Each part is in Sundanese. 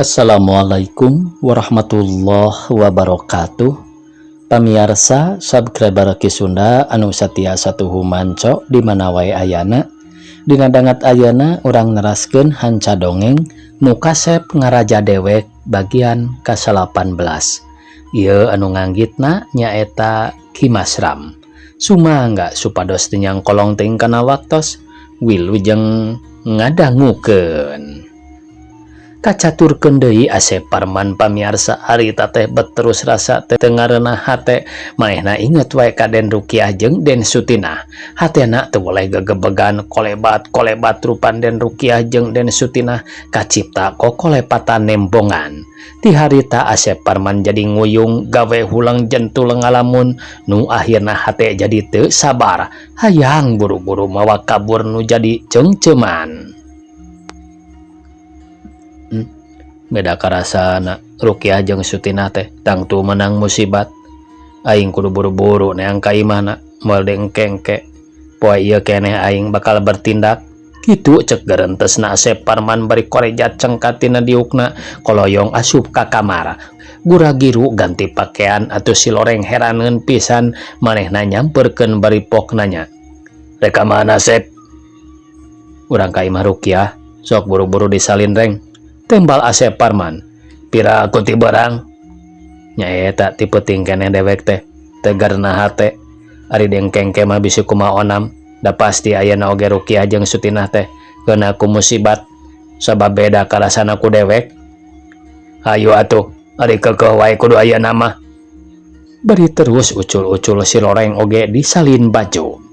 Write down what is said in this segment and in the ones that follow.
Assalamualaikum warahmatullahi wabarakatuh. Pamiarsa subscriber Ki Sunda anu satia satuhu manco di mana wae ayana. Dina dangat ayana urang neraskeun hanca dongeng Nu Kasep Ngaraja Dewek bagian ka-18. Ieu anu nganggitna nyaeta Ki Masram. Sumangga supados teu nyangkolong teuing kana waktos. Wilujeng ngadangukeun. Kacaturkeun deui Asep Parman, pamiarsa. Harita teh bet terus rasa teu ngareunah hate. Manehna inget wae ka Den Rukiah jeung Den Sutinah. Hatena teu boleh gegebegan kolebat kolebat rupan Den Rukiah jeung Den Sutinah kacipta kokolepatan nembongan. Ti harita Asep Parman jadi nguyung gawe hulang jentul ngalamun nu akhirna hate jadi teu sabar hayang buru-buru mawa kabur nu jadi ceungceuman. Beda karasana Rukiah jeung Sutinah teh tangtu menang musibat. Aing kudu buru-buru neang ka imahna moal dengkengke poe ieu keneh aing bakal bertindak. Kitu cek gerentesna Asep Parman bari korejat cengkat tina diukna koloyong asup ka kamar. Gura-giru ganti pakaian atuh si loreng heraneun pisan. Manehna nyamperkeun bari pok nanya, "Rek ka mana, Sep?" "Urang ka imah Rukiah, sok buru-buru disalin, Reng," tembal Asep Parman. "Pira aku ti berang?" Nyaeta ti peuting keneh dewek teh tegarna hate. Ari dengkengke mah bisi kumaha onam. Da pasti ayana oge Rukiah jeung Sutinah teh keuna ku musibat sabab beda karasana ku dewek. Hayu atuh, ari keukeuh wae kudu aya nama. Bari terus ucul-ucul si loreng oge disalin baju.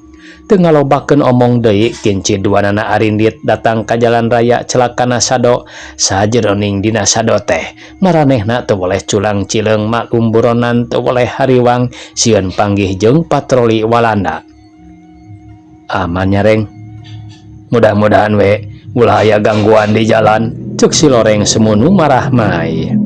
Teu ngalobakeun omong deui kinci duanana arindit datang ka jalan raya celakana sado. Sajeroning dina sado teh maranehna teu boleh culang cileung maklum buronan teu boleh hariwang sieun panggih jeung patroli Walanda. "Aman nya, Reng? Mudah-mudahan we ulah aya gangguan di jalan," cek si loreng semunu marahmai.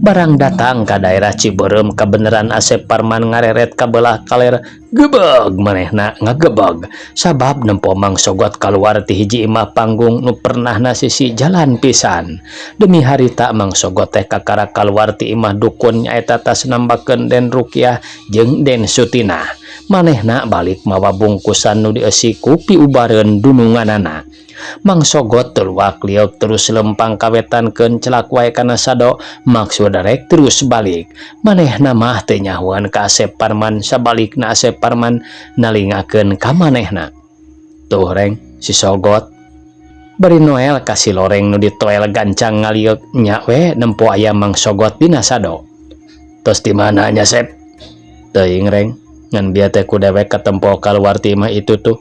Barang datang ka daerah Cibeureum kabeneran Asep Parman ngareret ka belah kaler. Gebeg manehna ngagebeg sabab nempo Mang Sogot kaluar ti hiji imah panggung nu pernahna sisi jalan pisan. Demi harita Mang Sogot teh kakara kaluar ti imah dukun nyaeta tas nambakeun Den Rukiah jeung Den Sutinah. Manehna balik mawa bungkusan nu dieusi ku piubareun dununganana. Mang Sogot teluak liuk terus lempang kawetankeun celak wae kana sado maksud rek terus balik. Manehna mah teu nyahoan ka Asep Parman, sabalikna Asep Parman nalingakeun ka manehna. "Tuh, Reng, si Sogot." Bari Noel ka si loreng nu ditoel gancang ngaliuk nya we nempo aya Mang Sogot dina sado. "Tos di mana nya, Sep?" "Teuing, Reng, ngan bieu teh ku dewek katempo kaluar ti imah itu tuh.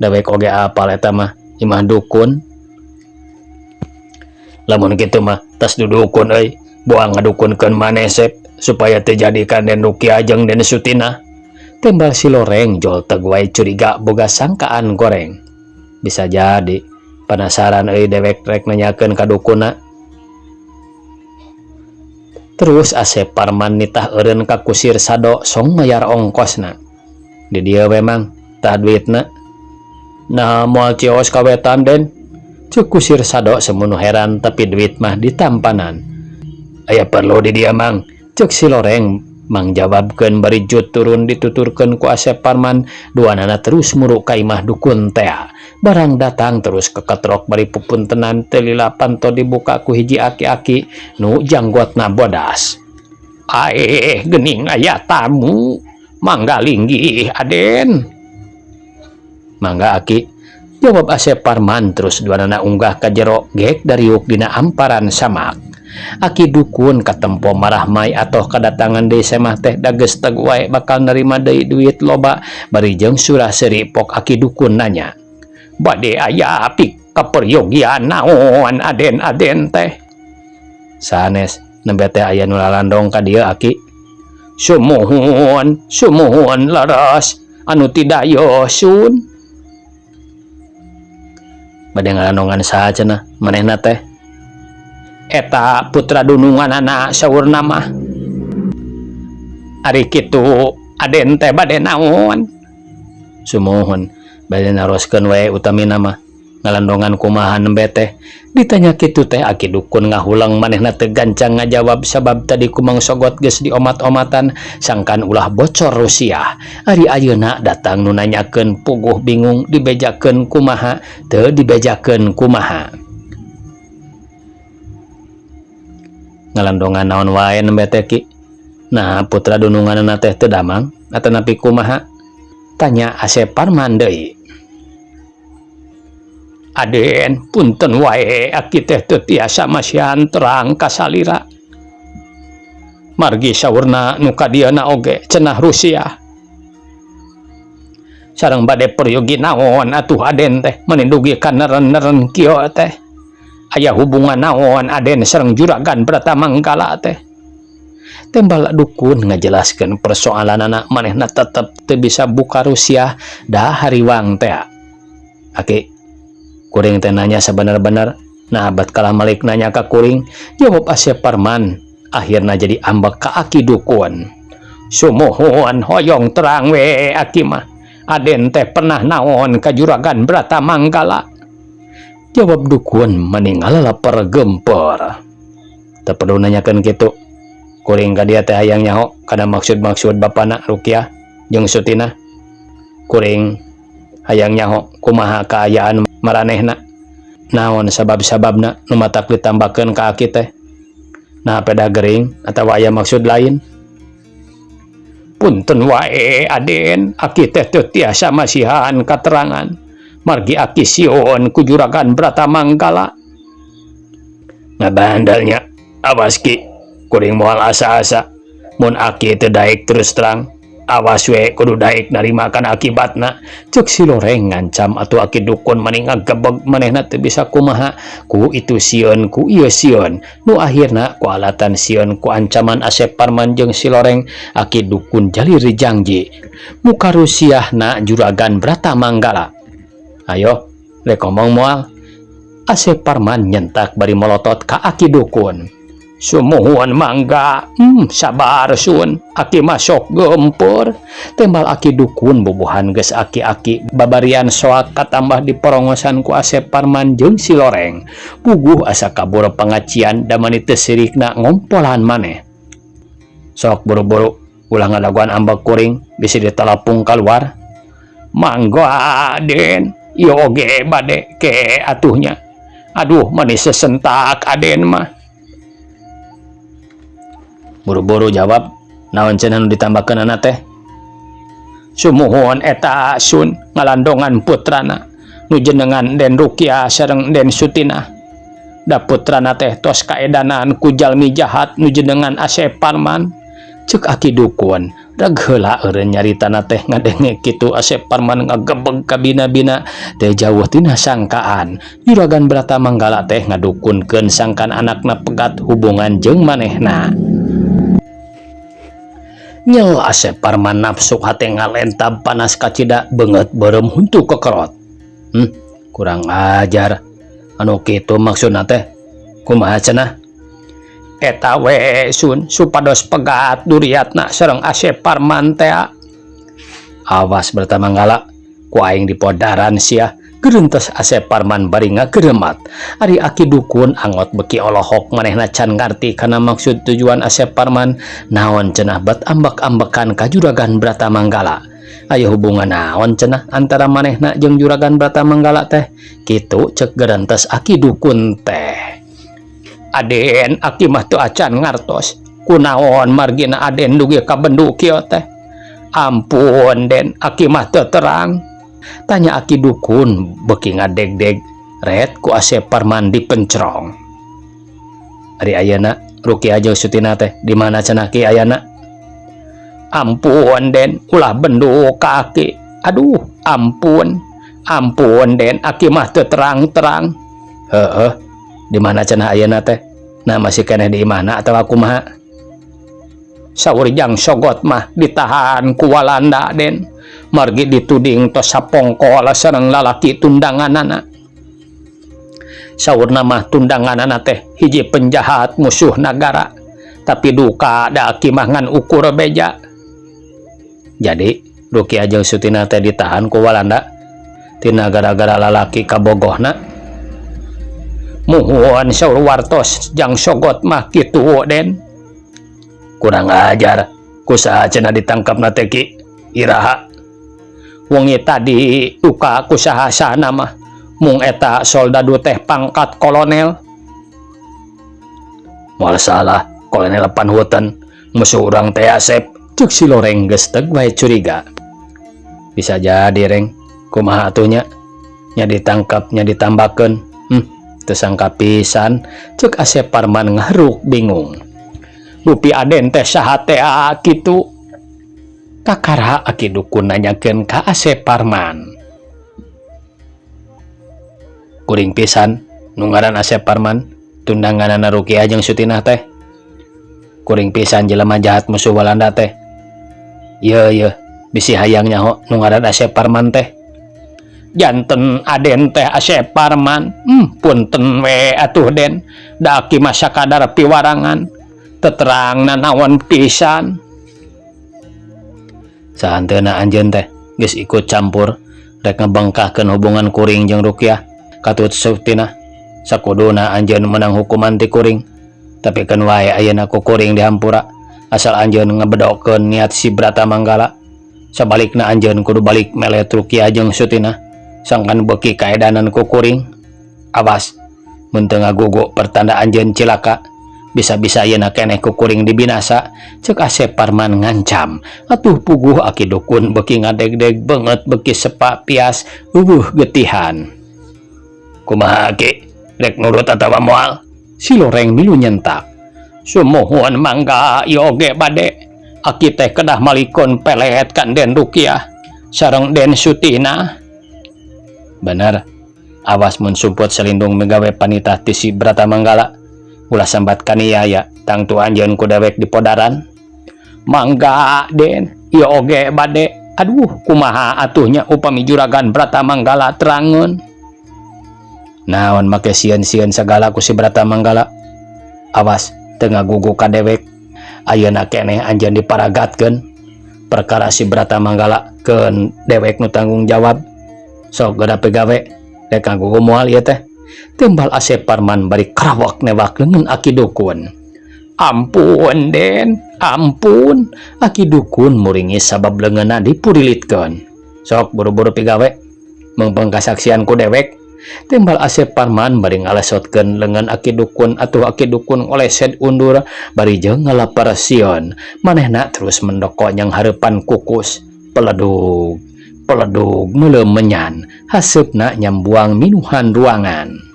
Dewek oge apal eta mah imah dukun." "Lamun kitu mah tas dudukun euy, buang ngadukunkeun maneh, Sep, supaya teu jadi ka Den Rukiah jeung Den Sutinah," tembal si loreng jolteg wae curiga boga sangkaan goreng. "Bisa jadi. Penasaran euy dewek rek nanyakeun ka dukunna." Terus Asep Parman nitah eureun ka kusir sado song mayar ongkosna. "Di dieu we, Mang, tah duitna." "Nah, moal cios kawetan, Den?" cek kusir sado semunu heran tapi duit mah ditampanan. "Aya perlu di dieu, Mang," cek si loreng mangjawabkeun bari jut turun dituturkeun ku Asep Parman. Duanana terus muru ka imah dukun tea. Barang datang terus keketrok bari pupuntenan. Teu lila panto dibuka ku hiji aki-aki nu janggotna bodas. "Aeh, gening aya tamu. Mangga linggih, Aden." "Mangga, Aki," jawab Asep Parman. Terus duanana unggah ka jero gek dariuk dina amparan samak. Aki dukun katempo marahmai atoh kedatangan deui semah teh dages teg wae bakal nerima deui duit loba bari jeung surah seuri. Pok aki dukun nanya, "Bade aya pik kaperyogian naon aden-aden teh?" "Sanes, nembe teh aya nu lalandong ka dieu, Aki." "Sumuhun, sumuhun, leres anu tidak yosun." "Bade ngalandongan saha cenah manehna teh?" "Eta putra dununganana saurna mah." "Ari kitu aden teh bade naon?" "Sumuhun, bade naroskeun wae utamina mah." Ngalandongan kumaha nembe teh? Ditanya kitu teh aki dukun ngahuleng manehna teu gancang ngajawab sabab tadi ku Mang Sogot geus diomat-omatan sangkan ulah bocor rusiah. Ari ayeuna datang nu nanyakeun puguh bingung dibejakeun kumaha teu dibejakeun kumaha. Ngalandongan naon wae nembe teh Ki? Nah putra dununganna teh teu damang atanapi kumaha? Tanya Asep Parman deui. Aden punten wae aki teh teu tiasa masihan terang ka salira. Margi saurna nu ka dieuna oge cenah Rusia. Sareng bade peryogi naon atuh Aden teh meni dugi ka neren-neren kieu teh. Aya hubungan naon Aden sareng Juragan Bratamanggala teh. Tembal dukun ngajelaskeun persoalanana manehna tetep teu bisa buka Rusia da hariwang teh. Aki kuring teh nanya sabener-bener nah bat kalah malik nanya ka kuring jawab Asep Parman akhirna jadi ambek ka aki dukun. Sumuhun hoyong terang we aki mah Aden teh pernah naon ka Juragan Bratamanggala jawab dukun meni ngaleleper gemper. Teu perlu nanyakeun kitu kuring ka dia teh hayang nyaho kana maksud-maksud bapana Rukiah jeung Sutinah. Kuring hayang nyaho kumaha kaayaan maranehna naon sabab-sababna nu matak ditambahkeun ka aki teh. Nah peda gering atawa aya maksud lain. Punten wae Aden aki teh teu tiasa masihan katerangan margi aki sieun ku Juragan Bratamanggala. Ngabandalnya awas ki kuring moal asa-asa mun aki teu daek terus terang awas we kudu daek narima kana akibatna. Ceuk si Loreng ngancam atuh aki dukun mani ngagebeg manehna teu bisa kumaha ku itu sieun ku ieu sieun nu akhirna ku alatan sieun ku ancaman Asep Parman jeung si Loreng aki dukun jalir janji muka rusiahna Juragan Bratamanggala. Ayo rek ngomong moal. Asep Parman nyentak bari molotot ka aki dukun. Sumuhun mangga, sabar sun, aki masuk gempur. Tembal aki dukun bubuhan geus aki-aki babarian soak katambah diporongosan ku Asep Parman jeung si Loreng. Puguh asa kabur pengacian damani teu sirikna ngompolan maneh. Sok buru-buru ulah ngadaguan ambek kuring bisi ditelapung kaluar. Mangga Aden, ieu oge bade ke atuhnya. Aduh mani sesentak Aden mah. Buru-buru jawab, naon cenah nu ditambahkeunana teh? Sumuhun eta sun ngalandongan putrana nu jenengan Den Rukiah sareng Den Sutinah. Da putrana teh tos kaedanan ku jalmi jahat nu jenengan Asep Parman. Ceuk aki dukun, reg heula eureun nyaritana teh ngadenge kitu Asep Parman ngagebeg ka bina-bina teh jauh tina sangkaan. Juragan Bratamanggala teh ngadukunkeun sangkan anakna pegat hubungan jeung manehna. Nyel Asep Parman nafsu hate ngalentab panas kacida beungeut beureum huntu kekerot. Kurang ajar. Anu kitu maksudna teh kumaha cenah? Eta we sun supados pegat duriatna sareng Asep Parman teh. Awas Bratamanggala, ku aing dipodaran sia. Gerentes Asep Parman bari ngageremat. Ari aki dukun angot beki olohok manehna can ngarti kana maksud tujuan Asep Parman naon cenah bat ambek-ambekan ka Juragan Bratamanggala. Aya hubungan naon cenah antara manehna jeung Juragan Bratamanggala teh? Kitu ceuk gerentes aki dukun teh. Aden aki mah teu acan ngartos. Kunaon margina Aden dugi ka bendu kieu teh? Ampun Den, aki mah teu terang. Tanya aki dukun beki ngadegdeg ret ku Asep Parman dipencrong. Ari ayeuna Rukiah jeung Sutina teh di mana cenah ki ayana? Ampun Den, ulah bendu ka aki. Aduh, ampun. Ampun Den, aki mah teu terang-terang. Heeh. Di mana cenah ayeuna teh? Nah masih keneh di imahna atawa kumaha? Saur jang sogot mah ditahan ku Walanda Den. Margi dituding tos sapongkol sareng lalaki tundanganana. Saurna mah tundanganana teh hiji penjahat musuh nagara. Tapi duka da aki mah ngan ukur beja. Jadi Rukiah jeung Sutina teh ditahan ku Walanda. Tina gara-gara lalaki kabogohna. Muhun saur wartos jang sogot mah kitu Den. Kurang ajar, ku saha cenah ditangkapna teh Ki? Iraha? Wengi tadi duka ku saha-sahana mah mung eta soldadu teh pangkat kolonel. Moal salah kolonel Panhutan musuh urang teh Asep, cek si Loreng geus teg wae curiga. Bisa jadi Reng, kumaha atuh nya? Nya ditangkap nya ditambakeun. Teu sangka pisan, cek Asep Parman ngahruk bingung. Dupi Aden teh saha teh kitu? Kakara aki dukun nanyakeun ka Asep Parman. Kuring pisan nu ngaran Asep Parman tundanganana Rukiah jeung Sutinah teh. Kuring pisan jelema jahat musuh Walanda teh. Yeuh yeuh bisi hayang nyaho nu ngaran Asep Parman teh. Janten Aden teh Asep Parman. Punten we atuh Den, da aki mah sakadar piwarangan teu terang nanaon pisan. Sahanteuna anjeun teh geus ikut campur rek ngebengkahkeun hubungan kuring jeung Rukiah katut Sutinah. Sakuduna anjeun menang hukuman ti kuring. Tapi keun wae ayeuna ku kuring dihampura asal anjeun ngebedokeun niat si Brata Manggala. Sabalikna anjeun kudu balik melet Rukiah jeung Sutinah sangkan beuki kaedanan ku kuring. Awas mun teu ngagugu pertanda anjeun cilaka. Bisa-bisa ayeuna keneh ku kuring dibinasa, cek Asep Parman ngancam. Atuh puguh aki dukun beuki ngadegdeg beungeut beuki sepa pias eueuh getihan. Kumaha aki rek nurut atawa moal? Si Loreng milu nyentak. Sumuhun mangga ieu oge bade. Aki teh kedah malikeun pelet kan Den Rukiah sareng Den Sutinah. Bener, awas mun sumput selindung migawe panitah ti si Brata Manggala. Ulah sambat kaniaya, tangtu anjeun ku dewek dipodaran. Mangga Den, ieu oge bade. Aduh, kumaha atuh nya upami juragan Brata Manggala terangeun. Naon make sieun-sieun sagala ku si Brata Manggala. Awas teu ngagugu ka dewek. Ayeuna keneh anjeun diparagatkeun. Perkara si Brata Manggala keun dewek nu tanggung jawab. Sok geura pigawe, rek ngagugu moal ieu teh. Timbal Asep Parman bari karawak newak leungeun aki dukun. Ampun Den, ampun. Aki dukun muringis sabab leungeunna dipurilitkeun. Sok buru-buru pigawe, meungpeung kasaksian ku dewek. Timbal Asep Parman bari ngalesotkeun leungeun aki dukun atuh aki dukun ngolesed undur bari jeung ngalapar sieun. Manehna terus mendoko nyang hareupan kukus. Peledug, peledug meuleum menyan, haseupna nyambuang minuhan ruangan.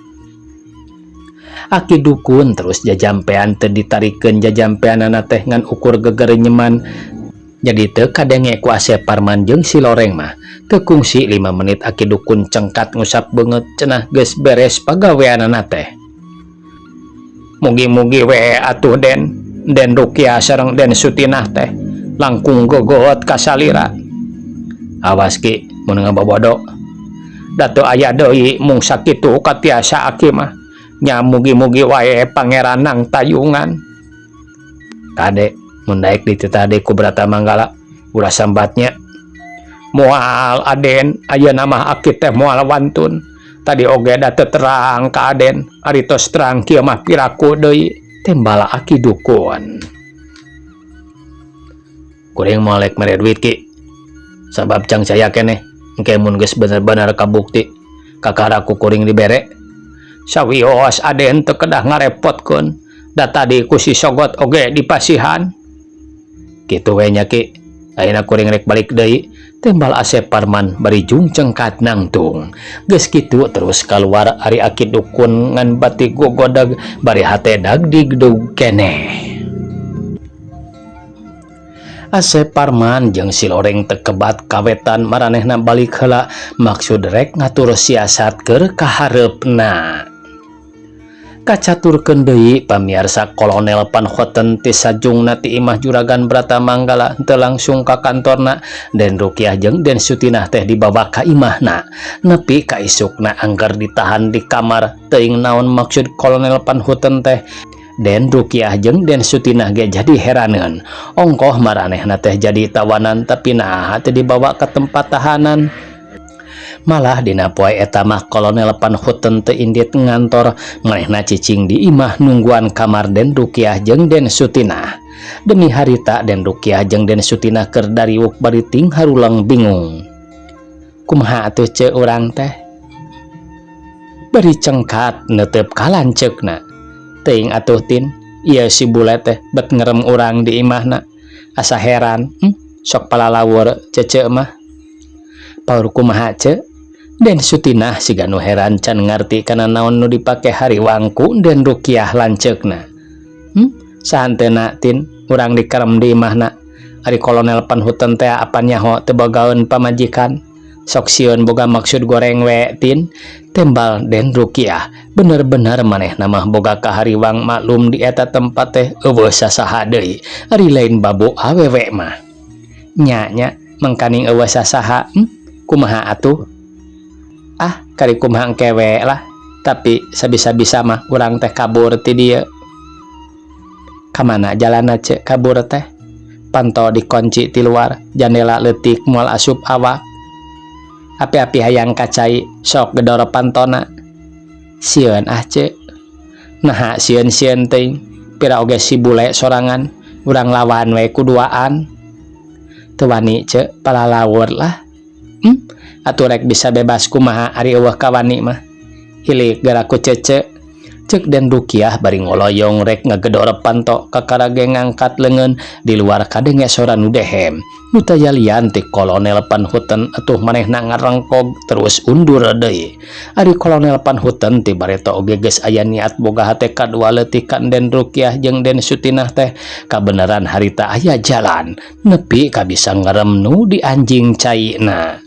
Aki dukun terus jajampean teu ditarikeun jajampeanana teh ngan ukur gegerenyeman. Jadi teu kadenge ku Asep Parman jeung si Loreng mah. Teu kungsi 5 menit aki dukun cengkat ngusap beungeut cenah geus beres pagaweanana teh. Mugi-mugi we atuh Den, Den Rukiah sareng Den Sutinah teh langkung gogot ka salira. Awas Ki mun ngabobodo. Da teu aya deui mung sakitu katiasa aki mah. Nya mugi-mugi wae pangeran nang tayungan. Kade mun daek dititah deui ku Brata Manggala ulah sambatnya. Moal Aden, ayeuna mah aki teh moal wantun. Tadi oge da teu terang ka Aden, ari tos terang kieu mah piraku deui, timbal aki dukun. Kuring moal rek mere duit Ki. Sabab cang saya keneh, engke mun geus bener-bener kabukti kakara ku kuring dibere. Sawios Aden teu kedah ngarepotkeun, da tadi ku si Sogot oge dipasihan. Kitu we nya Ki, ayeuna kuring rek balik deui, timbal Asep Parman bari jung cengkat nangtung. Geus kitu terus kaluar ari aki dukun ngan bati gogodeg bari hate dagdigdug keneh. Asep Parman jeung si Loreng tekebat kawetan maranehna balik heula maksud rek ngatur siasat keur kahareupna. Kacaturkeun deui pamiarsa Kolonel Van Houten ti sajungna ti imah juragan Brata Manggala teu langsung ka kantorna. Den Rukiah jeung Den Sutinah teh dibawa ka imahna. Nepi ka isukna angger ditahan di kamar teuing naon maksud Kolonel Van Houten teh. Den Rukiah jeung Den Sutinah ge jadi heraneun. Ongkoh maranehna teh jadi tawanan tapi naha teu dibawa ka tempat tahanan. Malah dina poe eta mah Kolonel Van Houten teu indit ngantor, manehna cicing di imah nungguan kamar Den Rukiah jeung Den Sutinah. Demi harita Den Rukiah jeung Den Sutinah keur dariwuk bari ting haruleng bingung. Kumaha atuh ce urang teh? Bari cengkat neuteup ka lanceukna. Teuing atuh Tin, ieu si bule teh bet ngerem urang di imahna. Asa heran, sok palalawur cece mah. Paur kumaha ce? Den Sutinah siga nu heran can ngarti kana naon nu dipake hariwang ku Den Rukiah lanceukna. Sahanteuna Tin, urang dikerem di imahna. Ari Kolonel Van Houten teh apan nyaho teu bogaeun pamajikan. Sok sieun boga maksud goreng we Tin, tembal Den Rukiah. Bener-bener manehna mah boga kahariwang maklum di eta tempat teh euweuh sasaha deui. Ari lain babu awewe mah. Nya nya mangkaning euweuh sasaha, kumaha atuh? Ah, kari kumaha engke we lah. Tapi sabisa-bisa mah urang teh kabur ti dieu. Kamana jalanna ce kabur teh? Panto dikunci ti luar, jandela leutik moal asup awak. Api-api hayang ka cai sok gedor pantona. Sieun ah ce. Naha sieun-sieun teuing, pira oge si bule sorangan, urang lawan we ku duaan. Teu wani ce, palalawur lah. Atuh rek bisa bebas kumaha ari euweuh kawani mah. Hilik geura ku cece. Cek Den Rukiah bari ngoloyong rek ngagedor panto kakara ge ngangkat leungeun di luar kadenge sora nu dehem. Nu taya lian ti Kolonel Van Houten atuh manehna ngarengkog terus undur deui. Ari Kolonel Van Houten ti bareto oge geus aya niat boga hate kadua leutik ka Den Rukiah jeung Den Sutinah teh kabeneran harita aya jalan nepi ka bisa ngerem nu di anjing caina.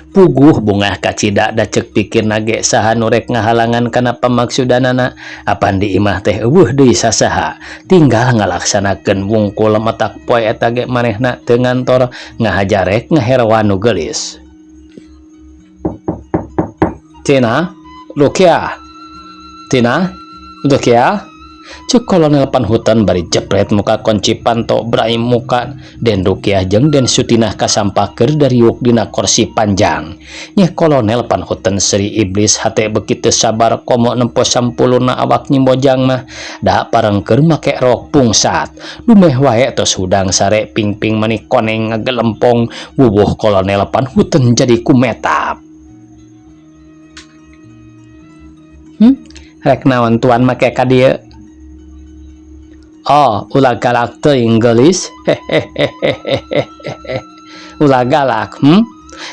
Puguh bungah kacida da ceuk pikirna ge saha nu rek ngahalangan kana pamaksudanana, apan di imah teh euweuh deui sasaha, tinggal ngalaksanakeun wungkul matak poe eta ge manehna teu ngantor ngahaja rek ngaheroan nu geulis. Tina, Rukiah. Tina, Rukiah. Cek Kolonel Van Houten bari jepret muka kunci panto brai muka Den Rukiah jeung Den Sutinah kasampak keur dariuk dina kursi panjang. Nyeh Kolonel Van Houten seri iblis hate beuki teu sabar komo nempo sampuluna awak Nyi Mojang mah da parengker make rok pungsat. Dumeh wae tos hudang sare pingping mani koneng ngagelempong wuwuh Kolonel Van Houten jadi kumetap. Rek naon tuan make ka dieu? Oh, ulah galak teuing geulis. Hehehehehehe. Ulah galak,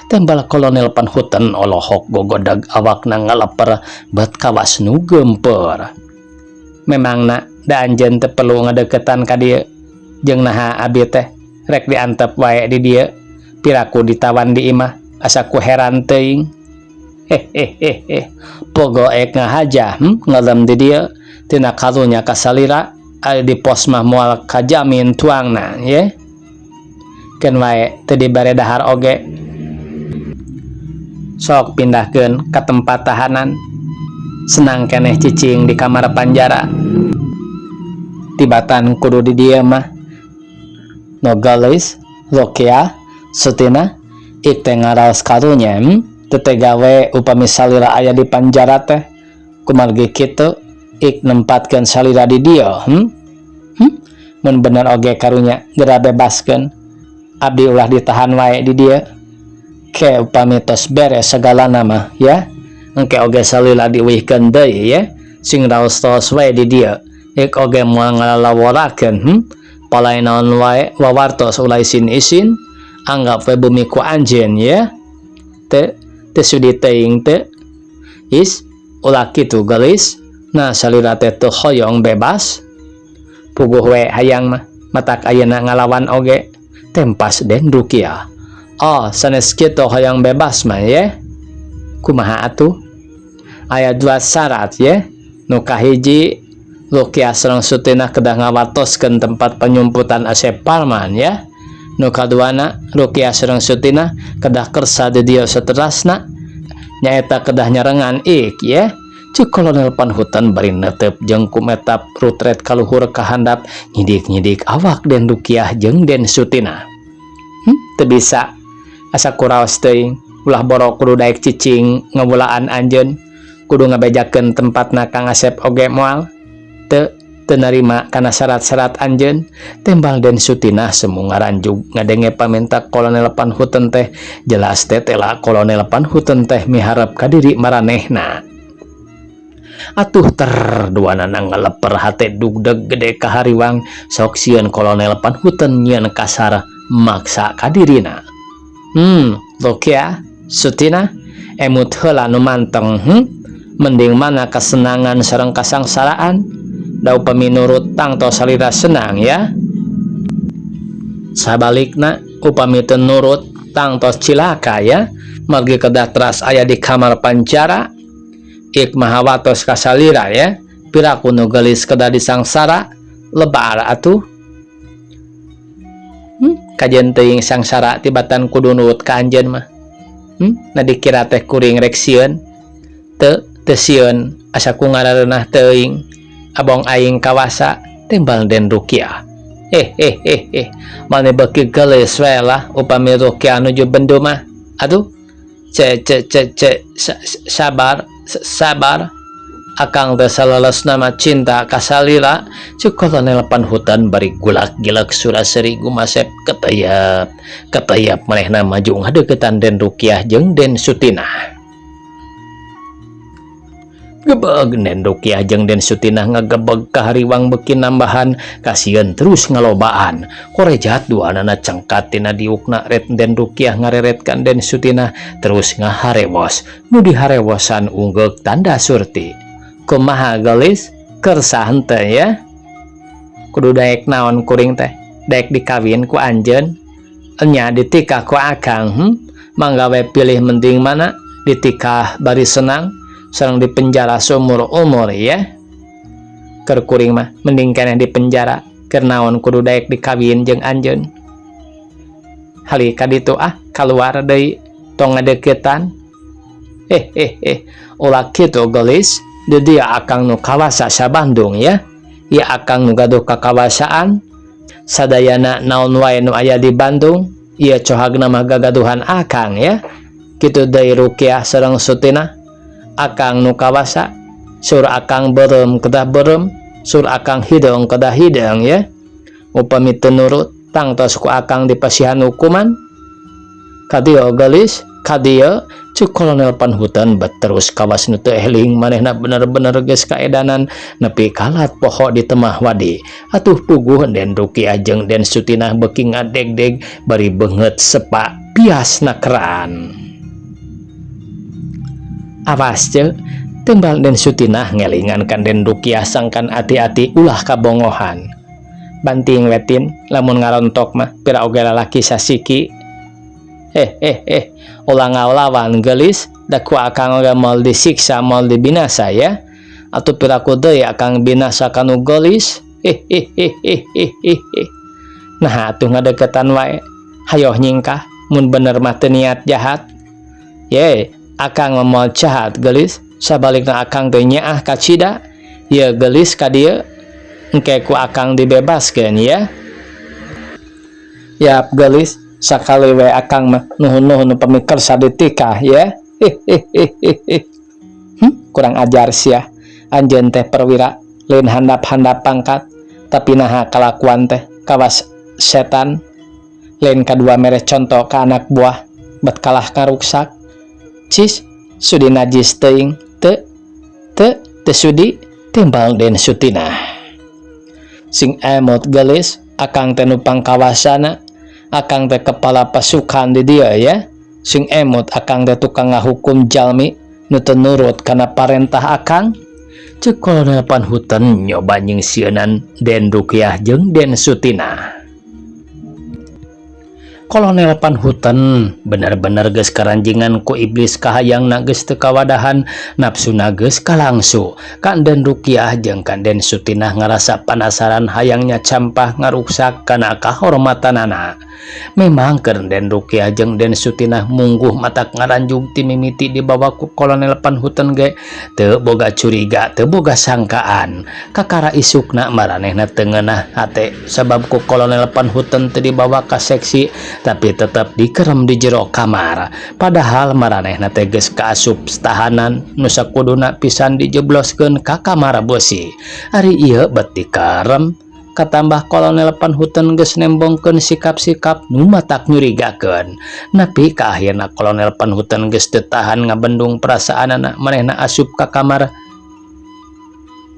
Tembal Kolonel Van Houten olohok gogodag awakna ngaleper bet kawas nu geumpeur. Memangna da anjeun teu perlu ngadeukeutan ka dieu. Jeung naha abi teh rek diantep wae di dieu. Piraku ditawan di imah asa ku heran teuing. Hehehehe. Pogo ek ngahaja, ngelem di dieu tina karunya ka salira. Ari di pos mah moal kajamin tuangna ye. Keun wae teu dibere dahar oge. Sok pindahkeun ka tempat tahanan. Senang keneh cicing di kamar panjara. Tibatan kudu di dieu mah. No geulis, Rukiah, Sutina, ik teh ngaraos karunya, Teu tega we upami salira aya di panjara teh. Kumargi kitu ik nempatkeun salira di dieu, Mun bener oge karunya geura bebaskeun. Abdi ulah ditahan wae di dieu. Ke upami tos beres sagalana mah ya. Engke oge salila diuihkeun deui ye. Sing raos-raos wae di dieu. Ik oge moal ngalalaworakeun, Palai naon wae wawartos ulah isin-isin. Anggap we bumi ku anjeun ye. Teu teu sudi teuing teu. Is ulah kitu geulis. Nah salira teh teu hoyong bebas. Puguh we hayang mah matak ayeuna ngalawan oge. Tempas Den Rukiah. Oh, sanes kitu hoyong bebas mah ye. Kumaha atuh? Aya dua syarat ye. Nu kahiji Rukiah sareng Sutinah kedah ngawartoskeun tempat penyumputan Asep Parman ya. Nu kaduana Rukiah sareng Sutinah kedah kersa di dieu saterasna nyaeta kedah nyarengan ik ye. Cek Kolonel Van Houten bari netep jeung kumetap rutret kaluhur kahandap nyidik-nyidik awak Den Rukiah jeung Den Sutinah. Teu bisa asa kuraos teuing. Ulah boro kudu daek cicing ngawulaan anjeun, kudu ngabejakeun tempatna Kang Asep oge moal. Teu teu narima kana syarat-syarat anjeun. Tembal Den Sutinah semu ngaranjug ngadenge pamenta Kolonel Panhutten teh jelas teh tela Kolonel Panhutten teh miharep ka diri maranehna. Atuh ter duanana ngaleper hate dugdeg gede kahariwang sok sieun Kolonel Panhutten nyieun kasar maksa ka dirina. Rukiah, Sutinah, emut heula nu manteng, Mending mana kesenangan sareng kasangsaraan? Da upami nurut tangtos salira senang ya. Sabalikna upami teu nurut tangtos cilaka ya. Margi kedah teras aya di kamar pancara. Ik maha watos ka salira ya. Piraku nu geulis kedah disangsara, lebar atuh. Kajen teuing sangsara tibatan kudu nurut ka anjeun mah. Na dikira teh kuring rek sieun. Teu teu sieun asa ku ngarareunah teuing. Abong aing kawasa timbal Den Rukiah. Eh eh eh eh mane beuki geulis we lah upami Rukiah nuju bendu mah. Aduh ce ce ce ce sabar sabar akang teh salelesna mah cinta ka salila cek Kolonel Panhutan bari gulak-gilak suraseri gumasep keteyap keteyap manehna maju ngadeukeutan Den Rukiah jeung Den Sutinah. Gebeg Den Rukiah jeung Den Sutinah ngagebeg kahariwang beuki nambahan kasieun terus ngalobaan. Korejat duanana cengkat tina diukna ret Den Rukiah ngareretkan Den Sutinah terus ngaharewos. Nu diharewosan unggeuk tanda surti. Kumaha geulis? Kersa henteu ya? Kudu daek naon kuring teh? Daek dikawin ku anjeun? Enya ditikah ku akang, Mangga we pilih mending mana? Ditikah bari senang sareng dipenjara seumur-umur ya. Keur kuring mah mending keneh dipenjara, keur naon kudu daek dikawin jeung anjeun. Hali ka ditu ah, kaluar deui tong ngadeuketan. Eh eh eh, ulah kitu geulis, di dieu akang nu kawasa sa-Bandung ya. Ieu akang nu gaduh kakawasaan, sadayana naon wae nu aya di Bandung, ieu cohagna mah gagaduhan akang ya. Kitu deui Rukiah sareng Sutinah. Akang nu kawasa, sur akang beureum kedah beureum, sur akang hideung kedah hideung ya. Upami teu nurut tangtos ku akang dipasihan hukuman. Kadieu geulis, kadieu cek Kolonel Panhutan bet terus kawas nu teu eling manehna bener-bener geus kaedanan nepi kalat poho di temah wadi. Atuh puguh Den Rukiah jeung Den Sutinah beuki ngadegdeg bari beungeut sepa pias nakeran. Awas ce, timbal Den Sutinah ngelingan kan Den Rukiah sangkan ati-ati ulah kabongohan. Banting wetin lamun ngarontok mah pira oge lalaki sasiki. Eh eh eh, ulah ngalawan geulis, da ku akang oge moal disiksa moal dibinasa ya. Atuh piraku deui akang binasa kanu geulis. Eh eh eh eh eh eh eh. Nah atuh ngadeukeutan wae. Hayoh nyingkah mun bener mah teu niat jahat. Ye, akang mah moal jahat geulis, sabalikna akang teh nyaah kacida. Ye geulis ka dieu, engke ku akang dibebaskeun ya. Yap geulis, sakali we akang mah nuhun-nuhun upami kersa ditikah ya. Hehehehe. Kurang ajar sia. Anjeun teh perwira, lain handap-handap pangkat, tapi naha kalakuan teh kawas setan. Lain kadua mere contoh ka anak buah, bet kalah ngaruksak. Cis, sudi najis teuing, teu teu teu sudi timbal Den Sutinah. Sing emot geulis, akang teh nu pangkawasana, akang teh kepala pasukan di dieu ya. Sing emot akang teh tukang ngahukum jalmi nu teu nurut kana parentah akang. Cek Kolonel Panhutan nyoba nyingsieunan Den Rukiah jeung Den Sutinah. Kolonel Panhutan bener-bener geus karanjingan ku iblis kahayangna geus teu kawadahan, nafsuna geus kalangsu. Kan Den Rukiah jeung kan Den Sutinah ngarasa panasaran hayangnya campah ngaruksak kana kahormatanana. Memang keur Den Rukiah jeung Den Sutinah mungguh matak ngaranjug ti mimiti dibawa ku Kolonel Panhutan ge teu boga curiga, teu boga sangkaan. Kakara isukna maranehna teu ngeunah hate sabab ku Kolonel Panhutan teu dibawa ka seksi Tapi tetep dikerem di jero kamar. Padahal maranehna teh geus kaasup tahanan nu sakuduna pisan dijebloskeun ka kamar beusi. Ari ieu bet dikerem. Katambah Kolonel Van Houten geus nembongkeun sikap-sikap nu matak nyurigakeun. Nepi ka akhirna Kolonel Van Houten geus teu tahan ngabendung perasaanana, manehna asup ka kamar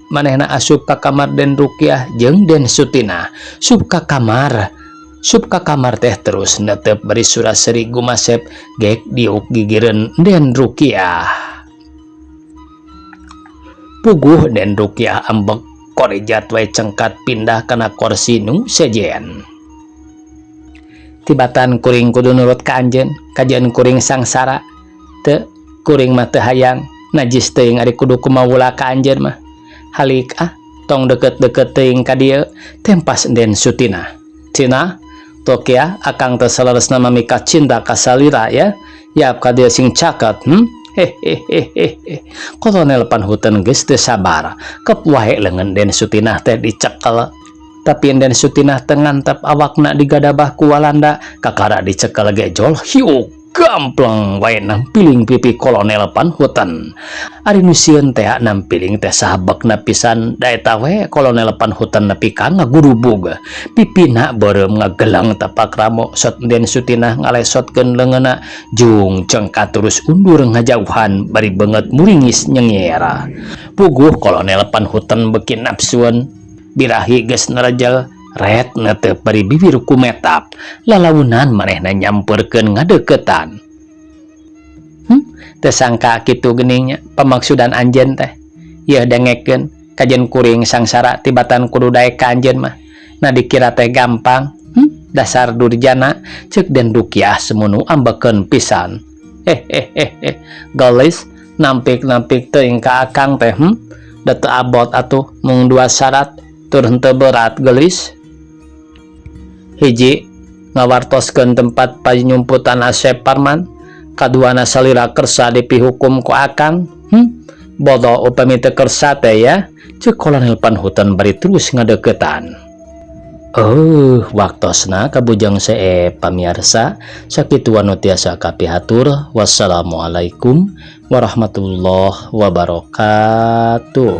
manehna asup ka kamar Den Rukiah jeung Den Sutina. Sup ka kamar sup ka kamar teh terus netep bari sura-seri gumasep gek diuk gigireun Den Rukiah. Puguh Den Rukiah ambek korejat wae cengkat pindah kana korsi nu sejen. Tibatan kuring kudu nurut ka anjeun, kajian kuring sangsara. Teu, kuring mah teu hayang, najis teuing ari kudu kumawula ka anjeun mah. Halik ah, tong deket-deket teuing ka dieu, tempas Den Sutina. Tina, tok ya, akang teh saleresna mah cinta ka salira ya. Yap ka dieu sing caket, Hehehehe. Kolonel Van Houten geus teu sabar. Kep wae leungeun Den Sutinah teh dicekel. Tapi Den Sutinah teu ngantep, awakna digadabah ku Walanda, kakara dicekel ge jol hiuk gampleng wae nampiling pipi Kolonel Van Houten. Ari nu sieun teh nampiling teh sahabekna pisan, da eta we Kolonel Van Houten nepi ka ngagurubug. Pipina beureum ngagelang tapak ramo, sot Den Sutinah ngalesotkeun leungeunna jung cengkat terus undur ngajauhan bari beungeut muringis nyengir. Puguh Kolonel Van Houten beuki nafsueun, birahi geus nerejel ret netep bari bibir kumetap, lalaunan manehna nyamperkeun ngadeukeutan. Teu sangka kitu geuning nya pamaksudan anjeun teh. Yeuh, dengekeun, kajen kuring sangsara tibatan kudu daek ka anjeun mah. Nah, dikira teh gampang. Dasar durjana, ceuk Den Rukiah semunu ambekeun pisan. Hehehehe, gelis nampik-nampik teuing ka akang teh. Da teu abot atuh, mung dua syarat tur henteu berat, gelis. Hiji, ngawartoskeun tempat panyumputan Asep Parman. Kaduana, salira kersa dipihukum ku akang. Bodoh upami teu kersa teh ya, ceuk Kolonel Van Houten bari terus ngadeukeutan. Oh, waktosna kabujang seep, pamiarsa, sakitu anu tiasa kapihatur. Wassalamualaikum warahmatullahi wabarakatuh.